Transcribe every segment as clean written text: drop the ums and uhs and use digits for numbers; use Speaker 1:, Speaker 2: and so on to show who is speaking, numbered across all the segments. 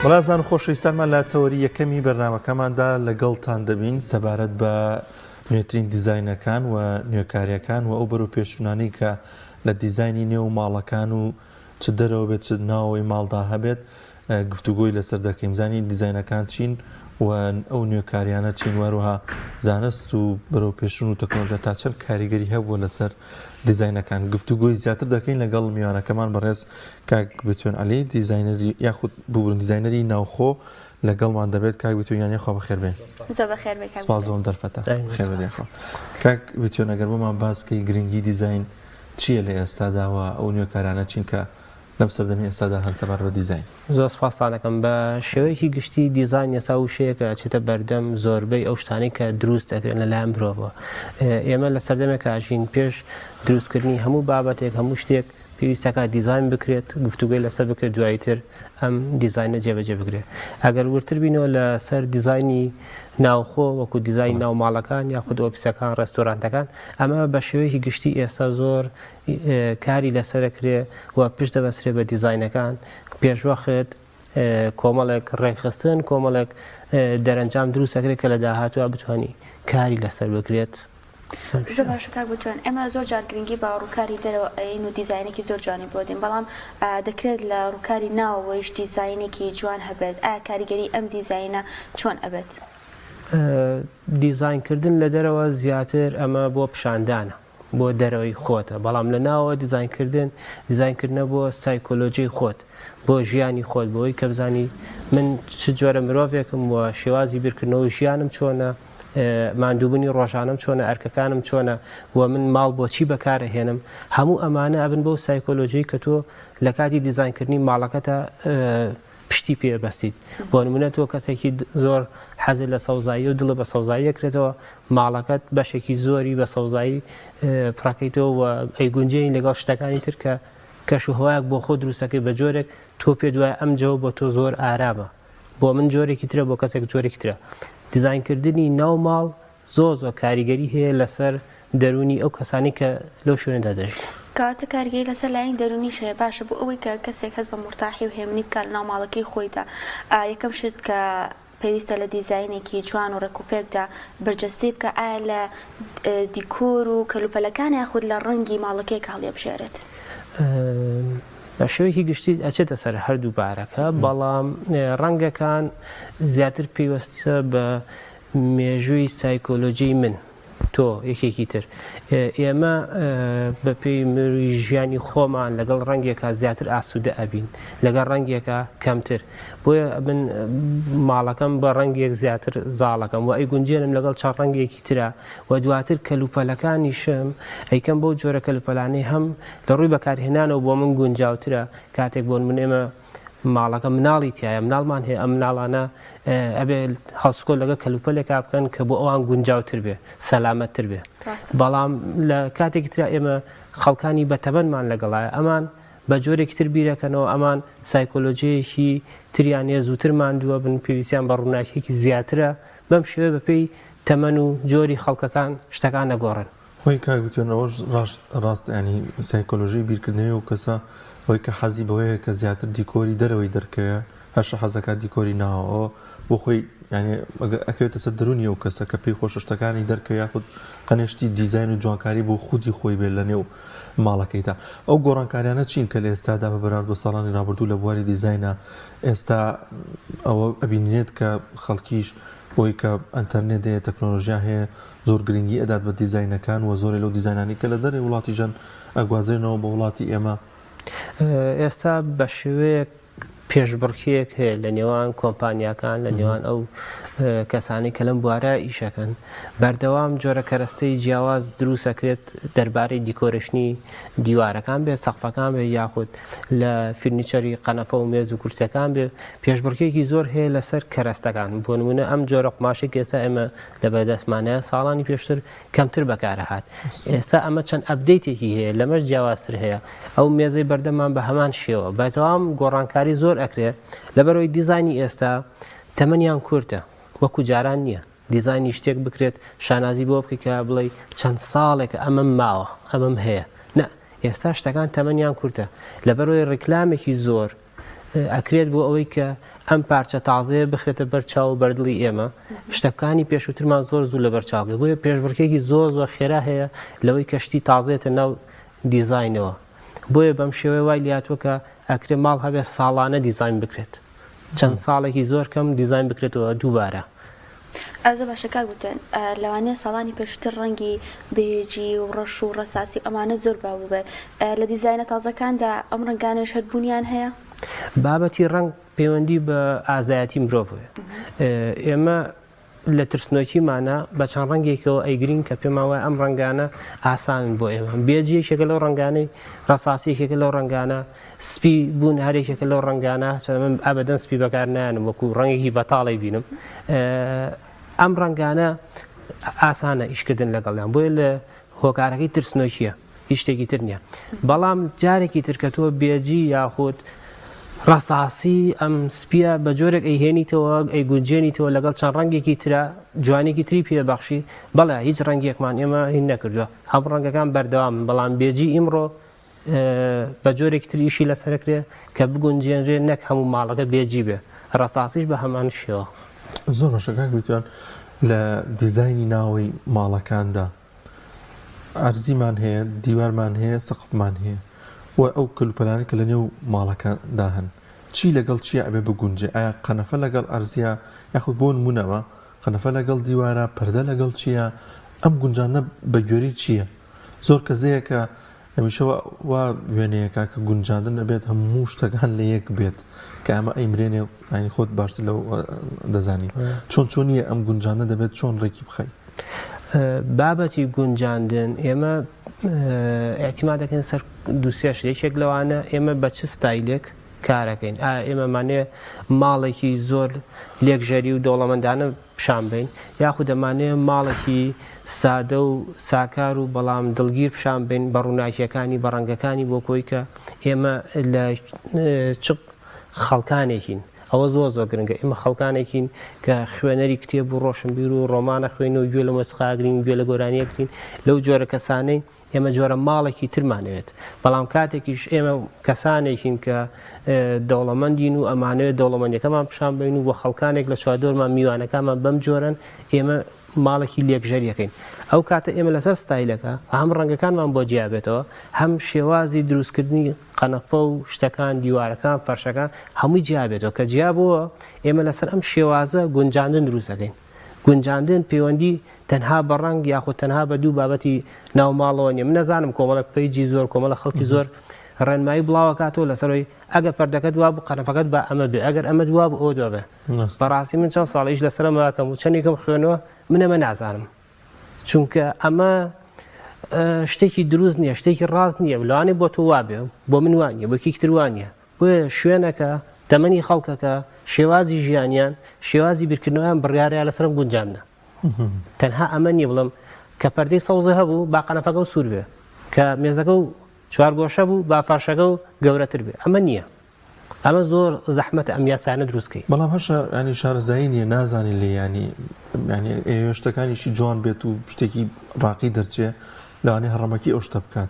Speaker 1: بەڕێزان و خۆشەویستانمان لە تەوەری یەکەمی بەرنامەکەماندا لەگەڵتان دەبین سەبارەت بە نوێترین دیزاینەکان و نوێکاریەکان و ئەو بەرەو پێشچوونانەی کە لە دیزاینی نێو ماڵەکان و چ دەرەوە بێت چ ناوەوەی ماڵدا هەبێت گفتوگۆی لەسەر دەکەین زانین دیزاینەکان چین و ئەو نوێکاریانە چین وەروها زانست و بەرەو پێشون و تەکنۆلۆژیا تا چەند کاریگەری هەبووە لەسەر دیزاینەکان گفتوگۆی زیاتر دەکەین لەگەڵ میوانەکەمان بەڕێز کاک بتوێن عەلی دیزاینەری یاخود ببورن دیزاینەری ناوخۆ لەگەڵمان دەبێت کاک بتوێن یان یاخوا بەخێر بێن.
Speaker 2: زۆر بەخێر بێی کاک
Speaker 1: سپاس
Speaker 2: بتوێن.
Speaker 1: بۆم دەرفەتە خێر بێت یاخوا. کاک بتوێن ئەگەر بۆمان باس کەی گرنگی دیزاین چییە لە ئێستادا و ئەو نوێکارانە چین کە لەم سەردەمی ئێستادا هەن سەبارەت بە دیزاین؟
Speaker 3: زۆر سپاستان ئەکەم. بە شێوەیەکی گشتی دیزاین ئێستا وشەیەکە ئەچێتە بەردەم زۆربەی ئەو شتانەی کە دروست ئەکرێن لە لایەن مرۆڤەوە. ئێمە لە سەردەمێکا ئەژین پێش دروستکردنی هەموو بابەتێک هەموو شتێک پێویستەکات دیزاین بکرێت، گفتوگۆی لەسەر بکرێت دواییتر ئەم دیزاینە جێبەجێ بکرێت. ئەگەر وردتر بینەوە لەسەر دیزاینی ناوخۆ وەکو دیزاینی ناو ماڵەکان یاخود ئۆفیسەکان، ڕێستۆرانتەکان، ئەمە بە شێوەیەکی گشتی ئێستا زۆر کاری لەسەر ئەکرێ و پشت دەبەسترێ بە دیزاینەکان پێشوەخت کۆمەڵێک ڕێکخستن کۆمەڵێک دەرەنجام دروست ئەکرێت کە لە داهاتوە بتانی کاری لەسەر بکرێت.
Speaker 2: زۆر باشە کاک بتوان ئێمە زۆر جار گرنگی بە ڕووکاری دەرەوە ئەین و دیزاینێکی زۆر جوانی بۆ دێن بەڵام دەکرێت لە ڕووکاری ناوەوەیش دیزاینێکی جوان هەبێت ئایا کاریگەری ئەم دیزاینە چۆن ئەبێت؟
Speaker 3: دیزاینکردن لە دەرەوە زیاتر ئەمە بۆ پیشاندانە بۆ دەرەوەی خۆتە بەڵام لە ناوەوە دیزاینکردن دیزاینکردنە بۆ سایکۆلۆژی خۆت بۆ ژیانی خۆت بۆی کە بزانی من چ جۆرە مرۆڤێکم و شێوازی بیرکردنەوە ژیانم چۆنە ماندووبوونی ڕۆژانەم چۆنە ئەرکەکانم چۆنە و من ماڵ بۆچی بەکارەهێنم هەموو ئەمانە ئەبن بەو سایکۆلۆژی کە تۆ لە کاتی دیزاینکردنی ماڵەکەتە پشتی پێ بەستیت بۆ نمونە تۆ کەسێکی زۆر حەزت لە سەوزایی و دڵت بە سەوزایی ئەکرێتەوە ماڵەکەت بەشێکی زۆری بە سەوزایی پڕەکەیتەوە و ئەیگونجێنی لەگەڵ شتەکانی تر کە کەش و هەوایەک بۆ خۆ دروستەکەی بە جۆرێک تۆ پێت وایە ئەم جەوە بۆ تۆ زۆر ئارامە بۆ من جۆرێکی ترە بۆ کەسێک جۆرێکی ترە دیزاینکردنی ناو ماڵ زۆر زۆر کاریگەری هەیە لەسەر دەروونی ئەو کەسانەی کە لەو شوێنەدا دەژین.
Speaker 2: کەواتە کاریگەری لەسەر لایەنی دەروونیش هەیە، باشە بۆ ئەوەی کە کەسێک هەست بە مورتاحی و هێمنی بکات لەناو ماڵەکەی خۆیدا یەکەم شت کە پێویستە لە دیزاینێکی جوان و ڕێکوپێکدا بەرجەستەی بکات ئایا لە دیکۆر و کەلوپەلەکانە یاخود لە ڕەنگی ماڵەکەی کە هەڵیەبژێرێت؟
Speaker 3: بە شێوەیەکی گشتی ئەچێتە سەر هەردوو بارەکە، بەڵام ڕەنگەکان زیاتر پەیوەستە بە مێژووی سایکۆلۆجیی من، تۆ، یەکێکی تر. ئێمە بە پێی مروی ژیانی خۆمان لەگەڵ ڕەنگێکا زیاتر ئاسوودە ئەبین، لەگەڵ ڕەنگێکا کەمتر. بۆیە من ماڵەکەم بە ڕەنگێک زیاتر زاڵەکەم و ئەیگونجێنم لەگەڵ چەند ڕەنگێکی ترا و دواتر کەلوپەلەکانیشم ئەیکەم بەو جۆرە کەلوپەلانەی هەم لە ڕووی بەکارهێنانەوە بۆ من گونجاوترە کاتێک بۆ نموونە ئێمە ماڵەکە مناڵی تایە مناڵمان هەیە ئەم مناڵانە ئەبێ هەڵسکۆ لەگە کەلوپەلێکا بکەن کە بۆ ئەوان گونجاوتر بێ سەلامەتتر بێ بەڵام لە کاتێکی ترا ئێمە خەڵکانی بەتەمەنمان لەگەڵایە ئەمان بە جۆرێکی تر بیرەکەنەوە ئەمان سایکۆلۆژیەکی تریان هەیە زووتر ماندووە بن پێویستیان بە ڕووناکیەکی زیاترە بەم شێوەیە بەپێی تەمەن و جۆری خەڵکەکان شتەکان دەگۆڕن.
Speaker 1: خۆی کاک دکتۆر ئەوەش ڕاست ڕاستە یانی سایکۆلۆژی بیرکردنەوەی ئەو کەسە ئەوەی کە حەزی بەوەیە کە زیاتر دیکۆری دەرەوەی دەرکەوێ هەرشە حەزەکات دیکۆری ناوەوە بۆ خۆی یانی ئەکەوێتە سەر دەروونی ئەو کەسە کە پێی خۆشە شتەکانی دەرکەوێ یاخود هەنێ شتی دیزاین و جوانکاری بۆ خودی خۆی بێت لە نێو ماڵەکەیدا ئەو گۆڕانکاریانە چین کە لە ئێستادا بە بەراورد بە ساڵانی ڕابردوو لە بواری دیزاینە ئێستا ئەوە ئەبینرێت کە خەڵکیش بۆی کە ئەنتەرنێت هەیە تەکنۆلۆژیا هەیە زۆر گرنگی ئەدات بە دیزاینەکان و زۆرێ لەو دیزاینانەی کە لە دەرەوەی وڵاتیشن ئەگوازرێنەوە بۆ وڵاتی ئێمە.
Speaker 3: ئێستا بە شێوەیەک پێشبڕکێیەک هەیە لە نێوان کۆمپانیاکان، لە نێوان ئەو کەسانەی کە لەم بوارە ئیشەکەن، بەردەوام جۆرە کەرەستەی جیاواز دروست ئەکرێت دەربارەی decoration ی دیوارەکان بێت، سەقفەکان بێت یاخود لە furniture ی قەنەفە و مێز و کورسیەکان بێت، پێشبڕکێکی زۆر هەیە لەسەر کەرەستەکان، بۆ نموونە ئەم جۆرە قوماشەی کە ئێستا ئێمە لە بەردەستمانە ساڵانی پێشتر کەمتر بەکارهات ئێستا ئەمە چەند update ێکی هەیە لەمەش جیاوازتر هەیە ئەو مێزەی بەردەمان بە هەمان شێوە بەتەوام گۆڕانکاری زۆر ئەکرێ لەبەرەوەی دیزانی ئێستا تەمەنیان کورتە وەکو جاران نییە دیزانی شتێک بکرێت شانازی بۆ بکەی کە بڵێ چەند ساڵێکە ئەمەم ماوە ئەمەم هەیە نە ئێستا شتەکان تەمەنیان کورتە لەبەرەوەی ڕیکلامێکی زۆر. ئەکرێت بۆ ئەوەی کە ئەم پارچە تازەیە بخرێتە بەر چاو و بەردڵی ئێمە شتەکانی پێشووترمان زۆر زوو لەبەر چاوگە بۆیە پێشبڕکێکی زۆر زۆر خێرا هەیە لەوەی کە شتی تازەیەتە ناو دیزاینەوە بۆیە بەم شێوەیە وای لاتوە کە ئەکرێ ماڵ هەبێت ساڵانە دیزاین بکرێت چەند ساڵێکی زۆر کەم دیزاین بکرێتەوە دووبارە.
Speaker 2: زۆر باشە کاک بوتن لەوانەیە ساڵانی پێشووتر ڕەنگی بێجی و ڕەش و ڕەساسی و ئەمانە زۆر باو بووبێت لە دیزاینە تازەکاندا ئەم ڕەنگانەش هەر بوونیان هەیە؟
Speaker 3: بابەتی ڕەنگ پەیوەندی بە ئازایەتی مرۆڤ ئێمە لە ترسنۆکیمانە بە چەند ڕەنگێکەوە ئەیگرین کە پێمان وایە ئەم ڕەنگانە ئاسانن بۆ ئێمە. بێجی یەکێکە لەو ڕەنگانەی، ڕەساسی یەکێکە لەو ڕەنگانە، سپی بوون هەر یەکێکە لەو ڕەنگانە، چەند من ئەبەدەن سپی بەکار نایەنم وەکو ڕەنگێکی بەتاڵی بینم. ئەم ڕەنگانە ئاسانە ئیشکردن لەگەڵیان بۆیە لە هۆکارەکەی ترسنۆکیە. هیچ شتێکی تر نییە بەڵام جارێکی تر کە تۆ بێجی یاخود ڕەساسی ئەم سپیە بە جۆرێک ئەیهێنیتەوە ئەیگونجێنیتەوە لەگەڵ چەند ڕەنگێکی ترە جوانێکی تری پێ بەخشی بەڵێ هیچ ڕەنگێکمان ئێمە هین نەکردووە هەم ڕەنگەکان بەردەوام بەڵام بێجی ئیمڕۆ بە جۆرێکی تر ئیشی لەسەرکرێ کە بگونجێنرێ نەک هەموو ماڵەکە بێجی بێ ڕەساسیش بە هەمان شێوە.
Speaker 1: زۆر باشە کاک بیتوان لە دیزاینی ناوەی ماڵەکاندا ئەرزیمان هەیە، دیوارمان هەیە، سەقفمان هەیە و ئەو کەلوپەلانەی کە لەنێو ماڵەکاندا هەن چی لەگەڵ چیا ئەبێ بگونجێ؟ ئایا قەنەفە لەگەڵ ئەرزیا یاخود بۆ نموونەوە قەنەفە لەگەڵ دیوارە، پەردە لەگەڵ چییە؟ ئەم گونجاندنە بە گوێرەی چییە؟ زۆر کەس هەیە کە هەمیشە وا وێنەیەکە کە گونجاندن ئەبێت هەموو شتەکان لە یەک بێت کە ئەمە ئەیمرێنێ ینی خۆت باشتر لەو دەزانی چۆن چۆنیە ئەم گونجاندنە دەبێت چۆن ڕێکی بخەی؟
Speaker 3: بابەتی گونجاندن ئێمە ئیعتیماد دەکەین سەر دووسێش یەکێک لەوانە ئێمە بە چ ستایلێک کارەکەین ئایا ئێمەمانێ ماڵێکی زۆر luxury و دەوڵەمەندانە پیشان بەین یاخود دەمانەوێ ماڵێکی سادە و ساکار و بەڵام دڵگیر پیشان بەین بە ڕووناکیەکانی بە ڕەنگەکانی بۆ کۆی کە ئێمە لە چ خەڵکانێکین ئەوە زۆر زۆر گرنگە ئێمە خەڵکانێکین کە خوێنەری کتێب و ڕۆشنبیر و ڕۆمانە خوێن و گوێ لە مۆسیقاگرین گوێ لە گۆرانیەکرین لەو جۆرە کەسانەی ئێمە جۆرە ماڵێکی ترمان ئەوێت، بەڵام کاتێکیش ئێمە کەسانێکین کە دەوڵەمەندین و ئەمانەوێت دەوڵەمەندیەکەمان پیشان بەین و بۆ خەڵکانێک لە چواردەورمان میوانەکانمان بەم جۆرەن ئێمە ماڵێکی luxury یەکەین ئەو کاتە ئێمە لەسەر ستایلەکە هەم ڕەنگەکانمان بۆ جیا بێتەوە هەم شێوازی دروستکردنی قەنەفە و شتەکان دیوارەکان فەرشەکان هەمووی جیا بێتەوە کە جیا بووە ئێمە لەسەر ئەم شێوازە گونجاندن دروستەکەین گونجاندن پەیوەندی تەنها بە ڕەنگ یاخود تەنها بە دوو بابەتی ناو ماڵەوە نیە من نەزانم کۆمەڵێک page ی زۆر کۆمەڵە خەڵکی زۆر ڕێنمایی بڵاوەکاتەوە لەسەرەوەی ئەگەر پەردەکەت وابوو قەنەفەکەت با ئەمە بێ ئەگەر ئەمەت وابوو ئەوە دوا بێ بەڕاستی من چەند ساڵ ئیش لەسەر ئەمە ئەکەم و چەندێکم خوێنەوە من ئەمە نازانم چونکە ئەمە شتێکی دروست نییە شتێکی ڕاست نییە لەوانەیە بۆ تۆ وابێ بۆ من وانە بۆ کێکی تر وانە بۆیە شوێنەکە، تەمەنی خەڵکەکە، شێوازی ژیانیان، شێوازی بیرکردنەوەیان بڕیارەیە لەسەر ئەم گونجاندنە. تەنها ئەمە نییە بڵێم کە پەردەی سەوزە هەبوو با قەنەفەکە و سوور بێ، کە مێزەکە و چوارگۆشە بوو با فەرشەکە و گەورەتر بێ. ئەمە نییە. ئەمە زۆر زەحمەتە ئەم یاسایانە دروست کەی.
Speaker 1: بەڵام هەشە یانی شارەزایی نییە نازانێ لێ یانی یانی ئەیەوێ شتەکانیشی جوان بێت و شتێکی ڕاقی دەرچێ لەوانەیە هەڕەمەکی ئەو شتە بکات.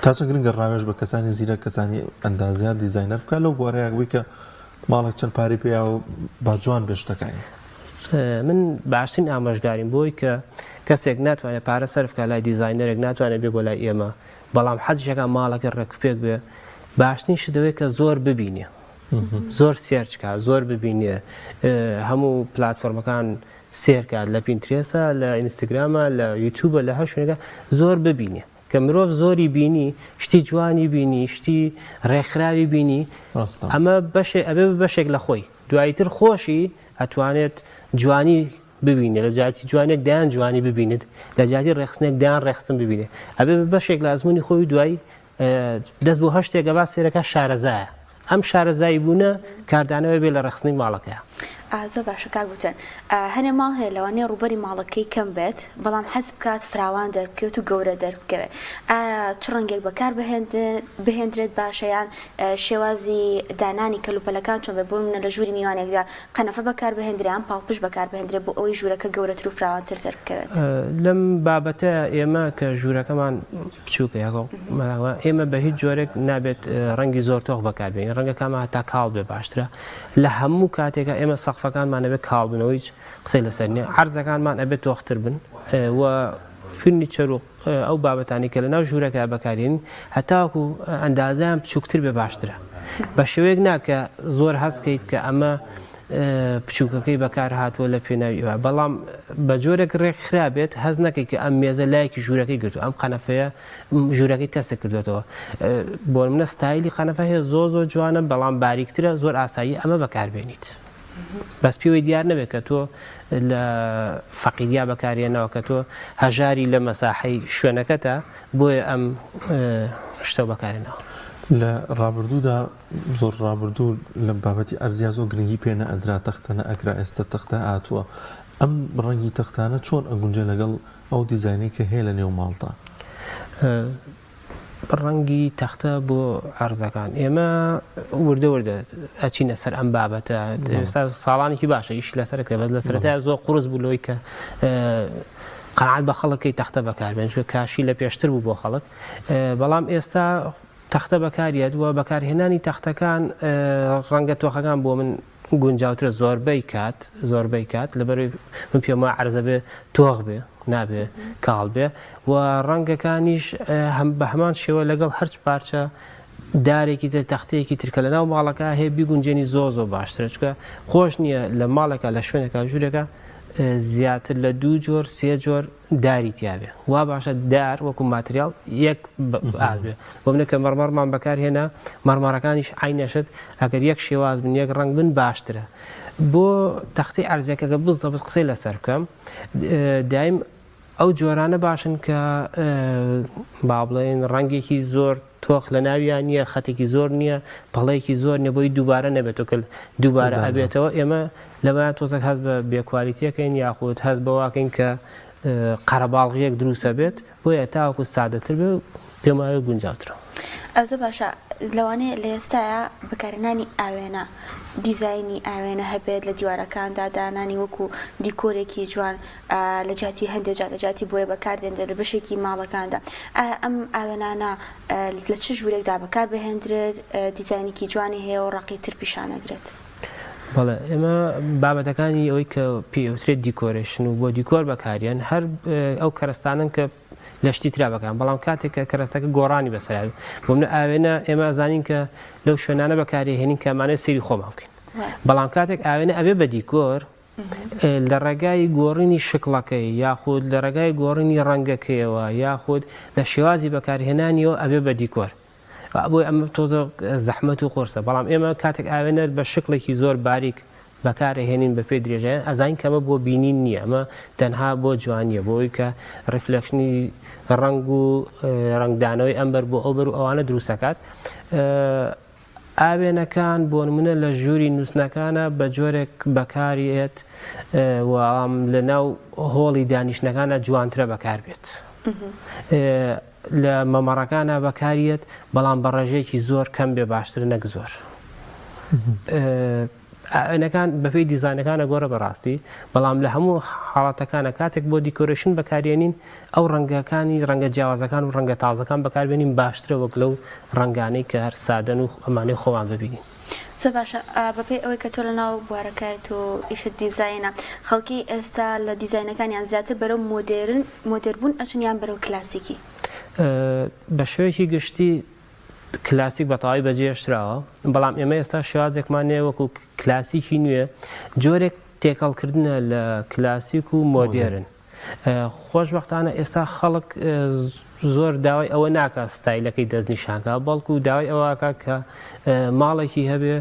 Speaker 1: تا چەند گرنگە ڕاوێژ بە کەسانی زیرەک کەسانی ئەندازیار دیزاینەر بکات لەو بوارەیە بووی کە ماڵێک چەند پارەی پێیا و با جوان بێ شتەکانی.
Speaker 3: من باشترین ئامۆژگاریم بۆی کە کەسێک ناتوانێت پارە سەرف بکات لای دیزاینەرێک ناتوانێت بێ بۆ لای ئێمە بەڵام حەزیش ئەکا ماڵەکەی ڕێک پێک بێ باشترین شت ئەوەیە کە زۆر ببینێ زۆر search کا زۆر ببینێ هەموو پلاتفۆرمەکان سێرکات لە پینترێسە لە ئینستاگرامە لە یوتیوبە لە هەر شوێنێکە زۆر ببینێ کە مرۆڤ زۆری بینی شتی جوانی بینی شتی ڕێکخراوی بینی
Speaker 1: ڕاستە.
Speaker 3: ئەمە بەشێ ئەبێ بە بەشێک لە خۆی دواییتر خۆشی ئەتوانێت جوانی ببینێ لە جیاتی جوانێک دەیان جوانی ببینێت لە جیاتی ڕێکخستنێک دەیان ڕێکخستن ببینێ ئەبێ بە بەشێک لە ئەزموونی خۆی و دوایی دەست بۆ هەر شتێک ئەبا سێرەکە شارەزایە ئەم شارەزایی بوونە کاردانەوەی بێ لە ڕێکخستنی ماڵەکەیا.
Speaker 2: زۆر باشە کاک وتن هەنێ ماڵ هەیە لەوانەیە ڕووبەری ماڵەکەی کەم بێت بەڵام حەز بکات فراوان دەربکەوێت و گەورە دەربکەوێت ئایا چ ڕەنگێک بەکار بهێندرێت باشە یان شێوازی دانانی کەلوپەلەکان چۆن بێت بۆ نمونە لە ژووری میوانێکدا قەنەفە بەکار بهێندرێ یان پاڵپشت بەکار بهێندرێ بۆ ئەوەی ژوورەکە گەورەتر و فراوانتر دەربکەوێت؟
Speaker 3: لەم بابەتە ئێمە کە ژوورەکەمان بچووکە یاخۆ ئێمە بە هیچ جۆرێک نابێت ڕەنگی زۆر تۆخ بەکاربێنین ڕەنگەکانمان هەتا کاڵ بێ باشترە لە هەموو کاتێکا ئێمە سەقفەکانمان ئەبێت کاڵ بنەوە هیچ قسەی لەسەر نییە عەرزەکانمان ئەبێت تۆختر بن و furniture و ئەو بابەتانی کە لەناو ژوورەکە بەکارێنین هەتاوەکو ئەندازیان بچووکتر بێ باشترە بە شێوەیەک ناکە زۆر هەستکەیت کە ئەمە بچووکەکەی بەکار هاتووە لە پێناوی ئەوە بەڵام بە جۆرێک ڕێک خرابێت هەز نەکەی کە ئەم مێزە لایەکی ژوورەکەی گرتو ئەم قەنەفەیە ژوورەکەی تەسک کردوێتەوە بۆ منە ستایلی قەنەفە هەیە زۆر زۆر جوانە بەڵام باریکترە زۆر ئاسایی ئەمە بەکاربێنیت بەس پێوەی دیار نەبێت کە تۆ لە فەقیریا بەکارێنەوە کە تۆ هەژاری لە مەساحەی شوێنەکەتە بۆیە ئەم شتە بەکارێنەوە.
Speaker 1: لە ڕابردوودا زۆر ڕابردوو لە بابەتی ئەرزیا زۆر گرنگی پێ نەئەدرا تەختە نەئەکرا ئێستا تەختە هاتووە ئەم ڕەنگی تەختانە چۆن ئەگونجێ لەگەڵ ئەو دیزاینەی کە هەیە لە نێو ماڵدا؟
Speaker 3: ڕەنگی تەختە بۆ عەرزەکان ئێمە وردە وردە ئەچینە سەر ئەم بابەتە ئێستا ساڵانێکی باشە ئیش لەسەر کرێ بەس لە سەرەتای زۆر قورس بوو لەوەی کە قەناعەت بە خەڵکی تەختە بەکاربێن چونکە کاشی لە پێشتر بوو بۆ خەڵک بەڵام ئێستا تەختە بەکاریەت و بەکارهێنانی تەختەکان ڕەنگە تۆخەکان بۆ من گونجاوترە زۆربەی کات زۆربەی کات لەبەرەوەی من پێم وایە عەرزە بێ تۆخ بێ نابێ کاڵ بێ و ڕەنگەکانیش هەم بە هەمان شێوە لەگەڵ هەرچ پارچە دارێکی تر تەختەیەکی تر کە لەناو ماڵەکە هەیە بیگونجێنی زۆر زۆر باشترە چونکە خۆش نییە لە ماڵێکە لە شوێنێکا ژوورێکە زیاتر لە دوو جۆر سێ جۆر داری تیابێ وا باشە دار وەکو ماتریاڵ یەک ئاز بێ بۆ منە کە مەڕمەڕمان بەکارهێنا مەڕمەڕەکانیش عینەشت ئەگەر یەک شێواز بن یەک ڕەنگ بن باشترە بۆ تەختی ئەرزەکە کە بزەبت قسەی لەسەر بکەم دایم ئەو جۆرانە باشن کە با بڵێن ڕەنگێکی زۆر تۆخ لە ناویا نییە، خەتێکی زۆر نییە، پەڵەیەکی زۆر نییە بۆی دووبارە نەبێتەوە کە دووبارە ئەبێتەوە ئێمە لەمایان تۆزێک هەست بە بێ quality ەکەین یاخود هەست بەواکەین کە قەرەباڵغیەک دروستە بێت بۆیە تاوەکو سادەتر بێ پێم وایە گونجاوترە.
Speaker 2: زۆر باشە لەوانەیە لە ئێستایا بەکارهێنانی ئاوێنە دیزاینی ئاوێنە هەبێت لە دیوارەکاندا دانانی وەکو دیکۆرێکی جوان لە جیاتی هەندێ جار لە جیاتی بۆیە بەکار دێنرێت لە بەشێکی ماڵەکاندا. ئایا ئەم ئاوێنانە لە چ ژوورێکدا بەکار بهێندرێت، دیزاینێکی جوانی هەیە و ڕەقی تر پیشان ئەدرێت؟
Speaker 3: بەڵێ ئێمە بابەتەکانی ئەوەی کە پێی ئەوترێت decoration و بۆ دیکۆر بەکاریان هەر ئەو کەرەستانەن کە لە شتی ترا بەکان بەڵام کاتێک کە کەرەستەکە گۆڕانی بەسەر بۆ منە ئاوێنە ئێمە ئەزانین کە لەو شوێنانە بەکاری هێنین کە ئەمانەوێت سەیری خۆمان بکەین بەڵام کاتێک ئاوێنە ئەبێ بە دیکۆر لە ڕێگای گۆڕینی شکڵەکەی یاخود لە ڕێگای گۆڕینی ڕەنگەکەیەوە یاخود لە شێوازی بەکارهێنانیەوە ئەبێ بە دیکۆر بۆی ئەمە تۆزە زەحمەت و قورسە بەڵام ئێمە کاتێک ئاوێنەر بە شکڵێکی زۆر باریک بەکارەهێنین بە پێی درێژایان ئەزانین کەمە بۆ بینین نییە ئەمە تەنها بۆ جوانیە بۆ ئەوەی کە reflection ی ڕەنگ و ڕەنگدانەوەی ئەم بەر بۆ ئەو بەر و ئەوانە دروستەکات ئاوێنەکان بۆ نمونە لە ژووری نووسنەکانە بە جۆرێک بەکاریێت و لە ناو هۆڵی دانیشتنەکانە جوانترە بەکاربێت. لە مەمەڕەکانە بەکاریەت بەڵام بە ڕێژەیەکی زۆر کەم بێ باشترە نەک زۆر. ئاوێنەکان بەپێی دیزاینەکان ئەگۆڕێ بەڕاستی بەڵام لە هەموو حاڵەتەکانە کاتێک بۆ decoration بەکارێنین ئەو ڕەنگەکانی ڕەنگە جیاوازەکان و ڕەنگە تازەکان بەکاربێنین باشترە وەک لەو ڕەنگانەی کە هەر سادەن و ئەمانەی خۆمان ببینین.
Speaker 2: زۆر باشە بەپێی ئەوەی کە تۆ لەناو بوارەکەیت و ئیشت دیزاینە خەڵکی ئێستا لە دیزاینەکانیان زیاتر بەرەو مۆدێرن مۆدێربوون ئەچن یان بەرەو کلاسیکی؟
Speaker 3: بە شێوەیەکی گشتی کلاسیک بە تەواوی بەجێهێشتراوە، بەڵام ئێمە ئێستا شێوازێکمان هەیە وەکو کلاسیکی نوێ، جۆرێک تێکەڵکردنە لە کلاسیک و مۆدێرن. خۆشبەختانە ئێستا خەڵک زۆر داوای ئەوە ناکات ستایلەکەی دەستنیشانکا، بەڵکو داوای ئەوەکا کە ماڵێکی هەبێ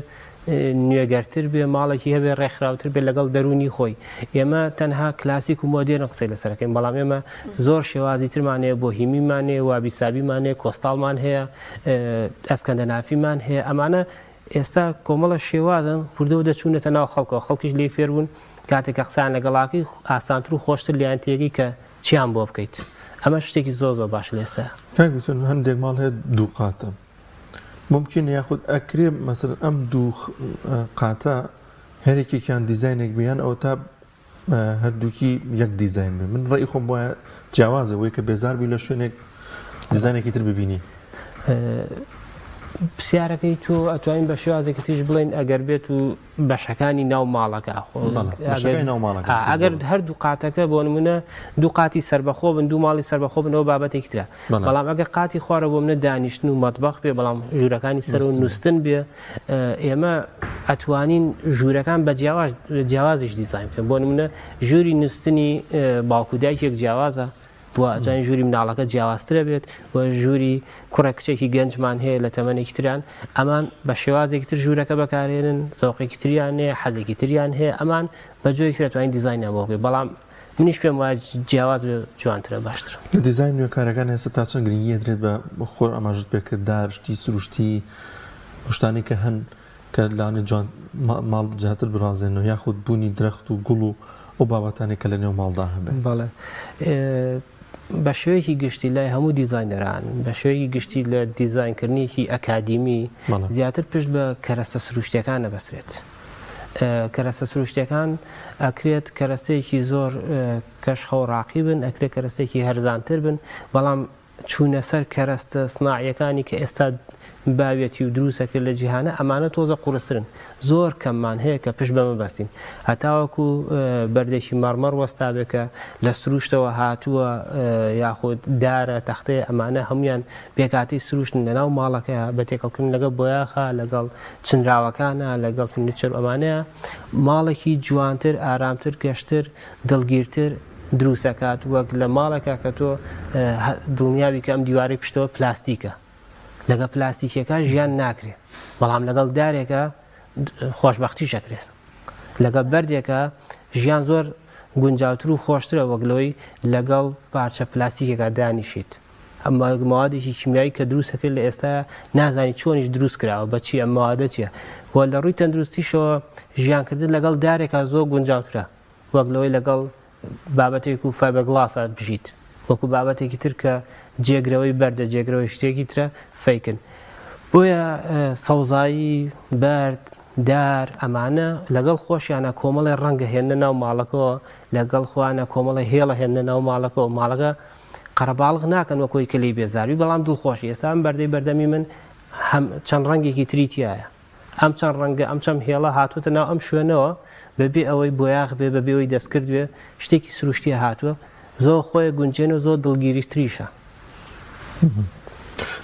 Speaker 3: نوێگەرتر بێ، ماڵێکی هەبێ ڕێکخراوتر بێ لەگەڵ دەروونی خۆی. ئێمە تەنها کلاسیک و مۆدێرن قسەی لەسەر ئەکەین، بەڵام ئێمە زۆر شێوازی ترمان هەیە، بۆهیمیمان هەیە، وابی سابیمان هەیە، coastal مان هەیە، ئەسکەندەنافیمان هەیە، ئەمانە ئێستا کۆمەڵە شێوازن وردە وردە چوونەتە ناو خەڵکەوە، خەڵکیش لێی فێر بوون، کاتێک کە قسەیان لەگەڵاکەی ئاسانتر و خۆشتر لێیان تێگەی کە چیان بۆ بکەیت. ئەمەش شتێکی زۆر زۆر باشە لە ئێستا.
Speaker 1: کاک بیتون هەندێک ماڵ هەیە دوو قاتە مومکینە یاخود ئەکرێ مەسەلەن ئەم دوو قاتە هەرێکێکیان دیزاینێک بێ یان ئەوەتا هەردووکی یەک دیزاین بێ من ڕێی خۆم وایە جیاوازە وەی کە بێزار بووی لە شوێنێک دیزانێکی تر ببینی.
Speaker 3: پرسیارەکەی تۆ ئەتوانین بە شێوازێکی تریش بڵێین ئەگەر بێت و بەشەکانی ناو ماڵەکە ئەگەر هەردوو قاتەکە بۆ نمونە دوو قاتی سربەخۆ بن دوو ماڵی سربەخۆ بنەوە بابەتێکی ترە بەڵام ئەگەر قاتی خوارە بۆ منە دانیشتن و مەتبەخ بێ بەڵام ژوورەکانی سەر و نووسن بێ ئێمە ئەتوانین ژوورەکان بە جیاواز جیاوازیش دیزاین بکەن بۆ نمونە ژووری نووسنی باوک و دایکێک جیاوازە و ئەتوانین ژووری مناڵەکە جیاوازترە بێت و ژووری کوڕە کچێکی گەنجمان هەیە لە تەمەنێکی تران ئەمان بە شێوازێکی تر ژوورەکە بەکارێنن زەوقێکی تریان هەیە حەزێکی تریان هەیە ئەمان بە جۆرێکی تر ئەتوانین دیزاینیان بۆ بکەین بەڵام منیش پێم وایە جیاواز بێ جوانترە باشترە.
Speaker 1: لە دیزاین نوێکارەکان ئێستا تا چەند گرنگی ئەدرێت بە خۆر ئاماژەت پێ کرد دار شتی سروشتی ئەو شتانەی کە هەن کە لەوانەیە جوان ماڵ زیاتر بڕازێنەوە یاخود بوونی درەخت و گوڵ و ئەو بابەتانەی کە لە نێو ماڵدا هەبێ.
Speaker 3: بەڵێ بە شێوەیەکی گشتی لای هەموو دیزاینەران بە شێوەیەکی گشتی لە دیزاینکردنێکی ئەکادیمی زیاتر پشت بە کەرەستە سروشتیەکان ئەبەسترێت. کەرەستە سروشتیەکان ئەکرێت کەرەستەیەکی زۆر کەشخە و ڕاقی بن ئەکرێت کەرەستەیەکی هەرزانتر بن بەڵام چوونە سەر کەرەستە سناعیەکانی کە ئێستا باویەتی و دروستەکرێت لە جیهانە ئەمانە تۆزە قورسترن زۆر کەممان هەیە کە پشت بەمە بەستین هەتاوەکو بەردێکی مەڕمەڕ وەستابێ کە لە سروشتەوە هاتووە یاخود دارە تەختەیە ئەمانە هەمویان پێکهاتەی سروشتن لەناو ماڵەکەیا بە تێکەڵکردن لەگەڵ بۆیاخا لەگەڵ چنراوەکانا لەگەڵ furniture و ئەمانەیە ماڵێکی جوانتر ئارامتر گەشتر دڵگیرتر دروست ئەکات وەک لە ماڵێکا کە تۆ دڵنیاوی کە ئەم دیوارەی پشتەوە پلاستیکە لەگەڵ پلاستیکیەکە ژیان ناکرێ بەڵام لەگەڵ دارێکە خۆشبەختیش ئەکرێت لەگەڵ بەردێکە ژیان زۆر گونجاوتر و خۆشترە وەک لەوەی لەگەڵ پارچە پلاستیکێکا دانیشیت. ئەم مەوادێکی کیمیایی کە دروست ئەکرێت لە ئێستا نازانی چۆنیش دروست کراوە بە چی ئەم مەوادە چیە و لە ڕووی تەندروستیشەوە ژیانکردن لەگەڵ دارێکا زۆر گونجاوترە وەک لەوەی لەگەڵ بابەتێک و فایبەرگڵاسا بژیت وەکو بابەتێکی تر کە جێگرەوەی بەردە جێگرەوەی شتێکی ترە fake ن بۆیە سەوزایی بەرد دار ئەمانە لەگەڵ خۆشیانە کۆمەڵی ڕەنگە هێنە ناو ماڵەکەەوە لەگەڵ خوانە کۆمەڵی هێڵە هێنە ناو ماڵەکەەوە ماڵەکە قەرەباڵغ ناکەن وەک ئەوەی کە لێی بێزاربی بەڵام دڵخۆشی ئێستا ئەم بەردەی بەردەمی من هەم چەند ڕەنگێکی تری تایە ئەم چەند ڕەنگە ئەم چەند هێڵە هاتووەتە ناو ئەم شوێنەوە بەبێ ئەوەی بۆیاخ بێ بەبێ ئەوەی دەستکرد بێ شتێکی سروشتیە هاتووە زۆر خۆی گونجێن و زۆر دڵگیریش تریشە.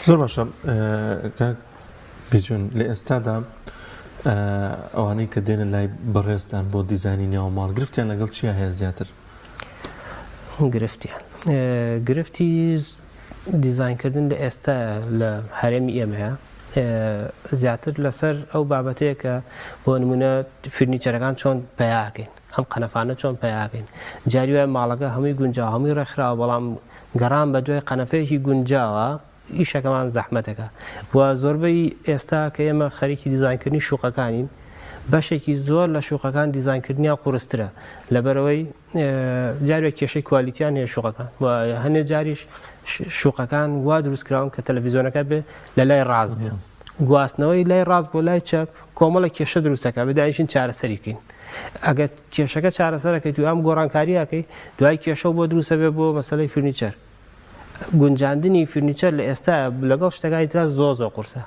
Speaker 1: زۆر باشە کاک بیجون لە ئێستادا ئەوانەی کە دێنە لای بەڕێزتان بۆ دیزانی ناو ماڵ گرفتیان لەگەڵ چیا هەیە زیاتر؟
Speaker 3: گرفتیان گرفتی دیزاینکردن لە ئێستا لە هەرێمی ئێمەیە زیاتر لەسەر ئەو بابەتەیە کە بۆ نمونە furniture ەکان چۆن پیاکەین ئەم قەنەفانە چۆن پیاکەین جاری وایە ماڵەکە هەمووی گونجاوە هەمووی ڕێکخراوە بەڵام گەڕان بە دوای قەنەفەیەکی گونجاوە ئیشەکەمان زەحمەتەکە و زۆربەی ئێستا کە ئێمە خەریکی دیزاینکردنی شوقەکانین بەشێکی زۆر لە شوقەکان دیزاینکردنیان قورسترە لەبەرەوەی جارێک کێشەی quality یان هەیە شوقەکان و هەنێ جاریش شوقەکان وا دروستکراون کە تەلەڤیزیۆنەکە بێ لە لای ڕاست بێ گواستنەوەی لای ڕاست بۆ لای چەپ کۆمەڵە کێشە دروستەکە بدایشین چارەسەری بکەین ئەگەر کێشەکە چارەسەرەکەی تو ئەم گۆڕانکاریەکەی دوای کێشە بۆ دروستە بێ بۆ مەسلەی furniture گونجاندنی furniture لە ئێستا لەگەڵ شتەکانی ترا زۆر زۆر قورسە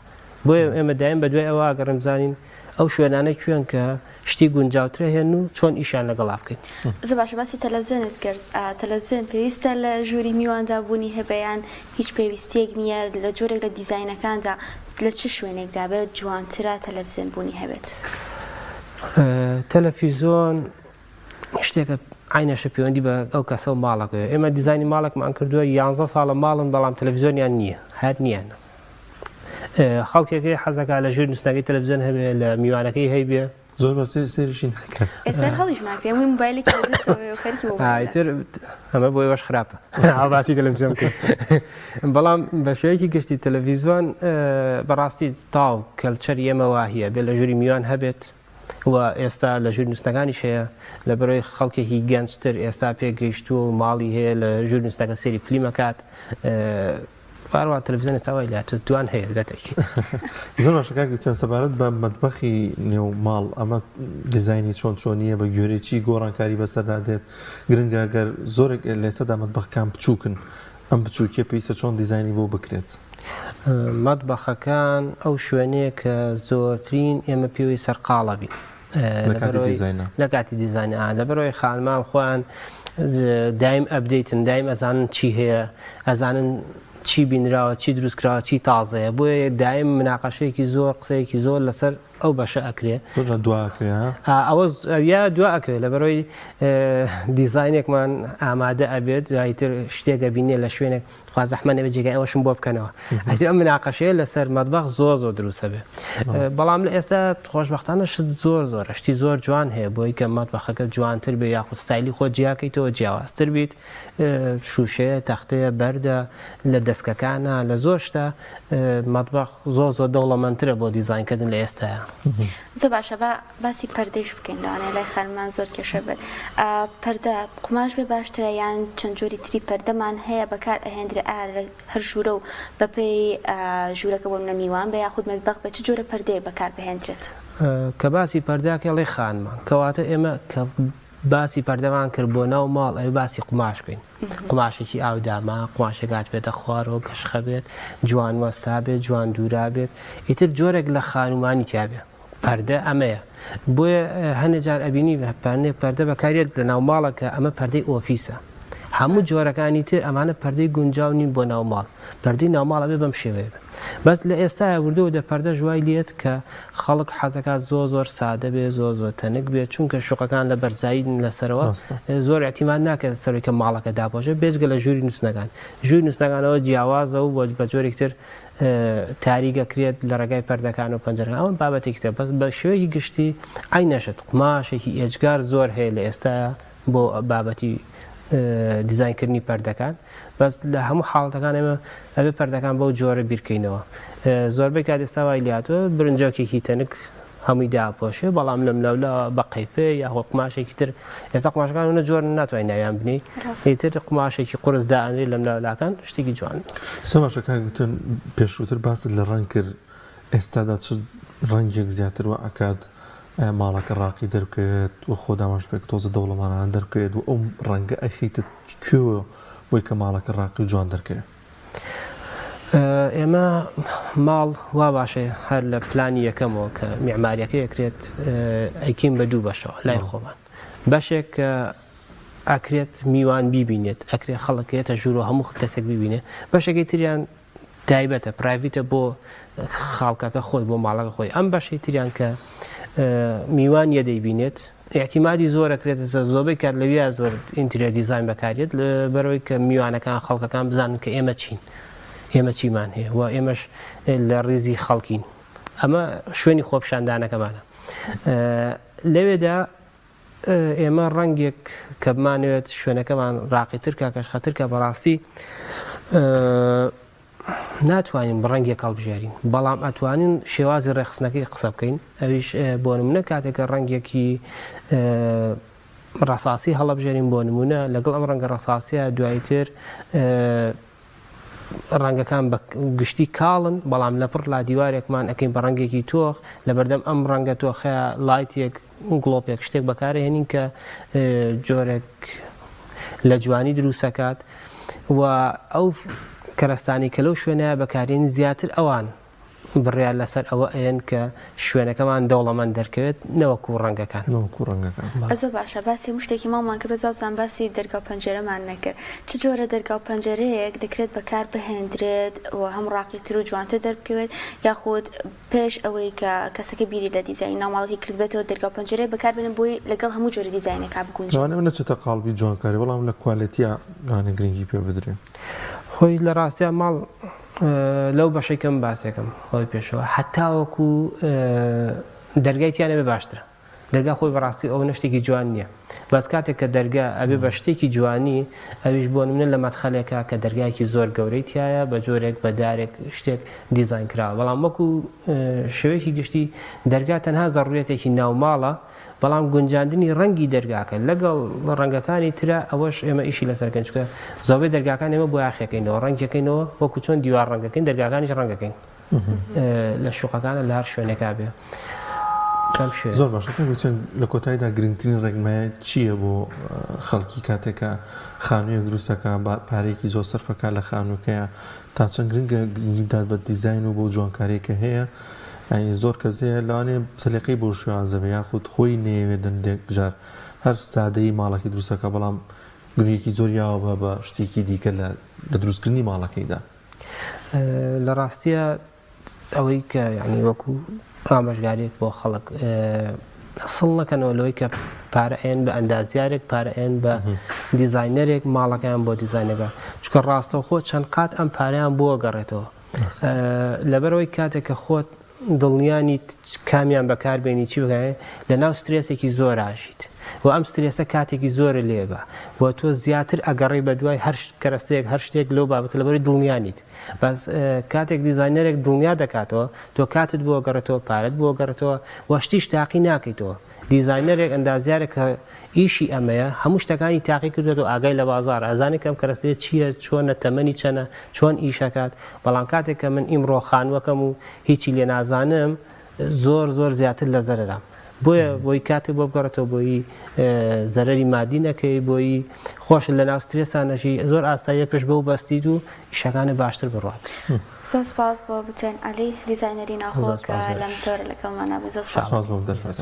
Speaker 3: بۆیە ئێمە دایم بەدوای ئەوە ئەگەڕێن بزانین ئەو شوێنانە کوێن کە شتی گونجاوترە هێن و چۆن ئیشیان لەگەڵا بکەین.
Speaker 2: زۆر باشە باسی تەلەفزیۆنت کرد تەلەفزیۆن پێویستە لە ژووری میواندا بوونی هەبێ یان هیچ پێویستیەک نییە لە جۆرێک لە دیزاینەکاندا لە چ شوێنێکدا بێت جوانترە تەلەفزیۆن بوونی هەبێت؟
Speaker 3: تەلەفیزۆن شتێکە عینەشە پەیوەندی بە ئەو کەسە و ماڵەکەی ئێمە دیزانی ماڵێکمان کردووە یانزە ساڵە ماڵن بەڵام تەلەڤیزیۆنیان نییە هەر نییە خەڵکێکی حەزەکە لە ژێر نووسنەکەی تەلەڤیزیۆن هەبێ لە میوانەکەی هەیبێ.
Speaker 1: زۆر بە سەیر سەیریشی ناکات.
Speaker 2: ئێستا هەر هەڵیش ناکرێ هەمووی مۆبایلێکی بە دەستەوەیە و خەریکی مۆبایلە.
Speaker 3: ئیتر ئەمە بۆ ئێوەش خراپە ئاوا باسی تەلەڤیزیۆن بکەین. بەڵام بە شێوەیەکی گشتی تەلەڤیزیۆن بەڕاستی تاو culture ی ئێمە واهیە بێ لە ژووری میوان هەبێت و ئێستا لە ژووری نووستنەکانیش هەیە لەبەرەوەی خەڵکێکی گەنجتر ئێستا پێگەیشتووە و ماڵی هەیە لە ژووری نووستنەکە سەیری فلیم ئەکات. هەروەها تەلەفزیۆن ئێستا وای لێهاتووە دوان هەیە بە تەئکید.
Speaker 1: زۆر باشە کاک ویتیان سەبارەت بە مەتبەخی نێو ماڵ ئەمە دیزاینی چۆن چۆنیە بە گوێرەی چی گۆڕانکاری بەسەردا دێت گرنگە گەر زۆرێک لە ئێستادا مەتبەخەکان بچووکن ئەم بچووکیە پێویستە چۆن دیزاینی بۆ بکرێت؟
Speaker 3: مەتبەخەکان ئەو شوێنەیە کە زۆرترین ئێمە پێوەی سەرقاڵە بین.
Speaker 1: لە کاتی دیزاینە
Speaker 3: لە کاتی دیزاین لەبەرەوەی خانمان خۆیان دایم update ن دایم ئەزانن چی هەیە ئەزانن چی بینراوە چی دروستکراوە چی تازەیە بۆیە دایم مناقەشەیەکی زۆر قسەیەکی زۆر لەسەر ئەو بەشە ئەکرێ ئەوە یا دوا ئەکرێ لەبەرەوەی دیزاینێکمان ئامادە ئەبێت دوایتر شتێکە بینێ لە شوێنێک خوا زەحمەت نەبێت جێگای ئەوەشم بۆ بکەنەوە ئەتر ئەم مناقەشەیە لەسەر مەتبەخ زۆر زۆر دروستە بێ بەڵام لە ئێستا خۆشببختانە شت زۆر زۆر شتی زۆر جوان هەیە بۆی کە مەتبەخەکە جوانتر بێ یاخود ستایلی خۆ جیاکەیتەوە جیاوازتر بیت شوشەیە تەختەیە بەردە لە دەستکەکانە لە زۆر شتە مەتبەخ زۆر زۆر دەوڵەمەندترە بۆ دیزاینکردن لە ئێستاە.
Speaker 2: زۆر باشە با باسی پەردەیش بکەین لەوانەیە لای خانمان زۆر کێشە بێت پەردە قوماش بێ باشترە یان چەند جۆری تری پەردەمان هەیە بەکار ئەهێندرێ ئایا لە هەر ژوورە و بەپێی ژوورەکە بۆ منە میوان بێ یاخود مەتبەخ بێ چ جۆرە پەردەیەک بەکار بهێندرێت؟
Speaker 3: کە باسی پەردەکەی ئەڵێی خانمان کەواتە ئێمە کە باسی پەردەمان کرد بۆ ناو ماڵ ئەوێ باسی قوماش بکەین قوماشێکی ئاودامە قوماشێک هاتبێتە خوارەوە کەشخە بێت جوان وەستا بێت جوان دوورا بێت ئیتر جۆرێک لە خانومانی تیابێ پەردە ئەمەیە بۆیە هەنێ جار ئەبینی پەرنێ پەردە بەکارێت لە ناو ماڵە کە ئەمە پەردەی ئۆفیسە هەموو جۆرەکانی تر ئەمانە پەردەی گونجاو نین بۆ ناو ماڵ پەردەی ناو ماڵ ئەبێ بەم شێوەیە بێ بەس لە ئێستایا وردە وردە پەردەش وای لێت کە خەڵک حەزەکات زۆر زۆر سادە بێ زۆر زۆر تەنک بێ چونکە شوقەکان لە بەرزایین لەسەرەوە
Speaker 1: ڕاستە.
Speaker 3: زۆر ئیعتیماد ناکرێت سەرەوەی کە ماڵەکە داپۆشێ بێجگە لە ژووری نووستنەکان ژووری نووستنەکانەوە جیاوازە و بە جۆرێک تر تاریک ئەکرێت لە ڕێگای پەردەکان و پەنجەرەکان ئەوە بابەتێکی ترە بەس بە شێوەیەکی گشتی عەینەشت قوماشێکی ئێجگار زۆر هەیە لە ئێستایا بۆ بابەتی دیزاینکردنی پەردەکان بەس لە هەموو حاڵەتەکان ئێمە ئەبێ پەردەکان بەو جۆرە بیرکەینەوە زۆربەی کات ئێستا وای لێهاتووە برنجۆکێکی تەنک هەمووی داپۆشێ بەڵام لەم لەولا بە قەیفێ یاخۆ قوماشێکی تر ئێستا قوماشەکان منە جۆر ناتوانین ناویان بنی ئیتر قوماشێکی قورس دائەنرێ لەم لەولاکان شتێکی جوان.
Speaker 1: زۆر باشە کاک وتن پێشووتر باست لە ڕەنگ کرد ئێستادا چ ڕەنگێک زیاتر وا ئەکات ماڵەکە ڕاقی دەربکەوێت و خۆ داماش پێک تۆزە دەوڵەمانانە دەربکەوێت و ئەو ڕەنگە ئەخیتە کوێوە بۆی کە ماڵەکە ڕاقی و جوان دەرکەوێت؟
Speaker 3: ئێمە ماڵ وا باشە هەر لە پلانی یەکەمەوە کە میعماریەکە یەکرێت ئەیکەین بە دوو بەشەوە لای خۆمان بەشێک کە ئەکرێت میوان بیبینێت ئەکرێت خەڵک یەتە ژوورەوە هەموو کەسێک بیبینێ بەشێکی تریان تایبەتە private ە بۆ خاڵکەکە خۆی بۆ ماڵەکە خۆی ئەم بەشەی تریان کە میوان یە دەیبینێت ئیعتیمادی زۆر ئەکرێتە سەر زۆربەی کات لەویا زۆر interior design بەکاریێت لەبەرەوەی کە میوانەکان خەڵکەکان بزانن کە ئێمە چین ئێمە چیمان هەیە و ئێمەش لە ڕیزی خەڵکین ئەمە شوێنی خۆپیشاندانەکەمانە لەوێدا ئێمە ڕەنگێک کە بمانەوێت شوێنەکەمان ڕاقیتر کە کەشخەتر کە بەڕاستی ناتوانین ڕەنگێک هەڵبژێرین بەڵام ئەتوانین شێوازی ڕێکخستنەکەی قسە بکەین ئەویش بۆ نمونە کاتێکە ڕەنگێکی ڕەساسی هەڵبژێرین بۆ نمونە لەگەڵ ئەم ڕەنگە ڕەساسیە دوایتر ڕەنگەکان بە گشتی کاڵن بەڵام لە پڕ لا دیوارێکمان ئەەکەین بە ڕەنگێکی تۆخ لەبەردەم ئەم ڕەنگە تۆخەیە light ێک گڵۆپێک شتێک بەکارهێنین کە جۆرێک لە جوانی دروستەکات و ئەو کەرەستانی کە لەو شوێنەیە بەکارێن زیاتر ئەوان بڕیار لەسەر ئەوە ئەیەن کە شوێنەکەمان دەوڵەمەند دەرکەوێت نەوەکو ڕەنگەکان.
Speaker 1: نەوەکو ڕەنگەکان.
Speaker 2: زۆر باشە باسی هەموو شتێکی ماڵمان کرد بەس وابزانم باسی دەرگا و پەنجەرەمان نەکرد چ جۆرە دەرگا و پەنجەرەیەک دەکرێت بەکار بهێندرێت و هەم ڕاقیتر و جوانتر دەربکەوێت یاخود پێش ئەوەی کە کەسەکە بیری لە دیزاینی ناو ماڵەکەی کردبێتەوە دەرگا و پەنجەرەیەک بەکار بێنن بۆی لەگەڵ هەموو جۆرە دیزاینێکا بگونجێت.
Speaker 1: لەوانەیە نەچێتە قاڵبی جوانکاری بەڵام لە quality یا لەوانەیە گرنگی پێ بدرێ.
Speaker 3: خۆی لە ڕاستیا ماڵ لەو بەشەی کە من باسێکم ئەوەی پێشەوە هەتاوەکو دەرگای تیا نەبێ باشترە. دەرگا خۆی بەڕاستی ئەوەنە شتێکی جوان نییە بەس کاتێک کە دەرگا ئەبێ بە شتێکی جوانی ئەویش بۆ نمونە لە مەدخەلێکا کە دەرگایەکی زۆر گەورەی تایە بە جۆرێک بە دارێک شتێک دیزاین کراوە بەڵام وەکو شێوەیەکی گشتی دەرگا تەنها زەڕوریەتێکی ناوماڵە بەڵام گونجاندنی ڕەنگی دەرگاکە لەگەڵ ڕەنگەکانی ترا ئەوەش ئێمە ئیشی لەسەرکەین چونکە زۆربەی دەرگاکان ئێمە بۆیاخەکەینەوە ڕەنگەکەینەوە وەکو چۆن دیوار ڕەنگەکەین دەرگاکانیش ڕەنگەکەین لە شوقەکانە لە هەر شوێنێکا بێ
Speaker 1: کەم شوێن. زۆر باشە کاک وتیان لە کۆتاییدا گرنگترین ڕێنمایە چییە بۆ خەڵکی کاتێک کە خانوویەک دروستەکە پارەیەکی زۆر سەرفەکە لە خانووەکەیە تا چەند گرنگە گرنگی بدات بە دیزاین و بۆ جوانکاریە کە هەیە یانی زۆر کەس هەیە لەوانەیە سەلیقەی بەو شێوازە بێ یاخود خۆی نەیەوێت هەندێک جار هەر سادەیی ماڵەکەی دروستەکە بەڵام گرنگێکی زۆر یاوە بە بە شتێکی دیکە لە لە دروستکردنی ماڵەکەیدا.
Speaker 3: لە ڕاستیە ئەوەی کە یعنی وەکو ئامۆژگاریەک بۆ خەڵک سڵ نەکەنەوە لەوەی کە پارە ئەیەن بە ئەندازیارێک پارە ئەیەن بە دیزاینەرێک ماڵەکەیان بۆ دیزاینەکە چونکە ڕاستەوخۆ چەند قات ئەم پارەیان بۆ گەڕێتەوە لەبەرەوەی کاتێک کە خۆت دڵنیا نیت کامیان بەکار بێنی چی بکەێ لە ناو سترێسێکی زۆر ئاژیت و ئەم سترێسە کاتێکی زۆرە لێ بە و تۆ زیاتر ئەگەڕێی بە دوای هەر کەرەستەیەک هەر شتێک لەو بابەتە لەبەری دڵنیا نیت بەس کاتێک دیزاینەرێک دڵنیا دەکاتەوە تۆ کاتت بۆ گەڕێتەوە پارەت بۆ گەڕێتەوە و شتیش تاقی ناکەیتەوە دیزاینەرێک ئەندازیارێک کە ئیشی ئەمەیە هەموو شتەکانی تاقی کردوێتەوە ئاگای لە بازاڕ ئەزانێت کە ئەم کەرەستەیە چییە چۆنە تەمەنی چەنە چۆن ئیشەکات بەڵام کاتێک کە من ئیمڕۆ خانووەکەم و هیچی لێ نازانم زۆر زۆر زیاتر لە زەرەرام بۆیە بۆی کاتێک بۆ بگەڕێتەوە بۆی زەرەری مادی نەکەی بۆی خۆش لە ناو سترێسا نەژی زۆر ئاساییە پشت بەو بەستیت و ئیشەکانت باشتر بڕوات.
Speaker 2: زۆر سپاس بۆ بچێن عەلی دیزاینەری ناوخۆ کە لەم تۆرە لەگەڵمانا بووی زۆر سپاس.
Speaker 1: سپاس بۆ دەرفەتە.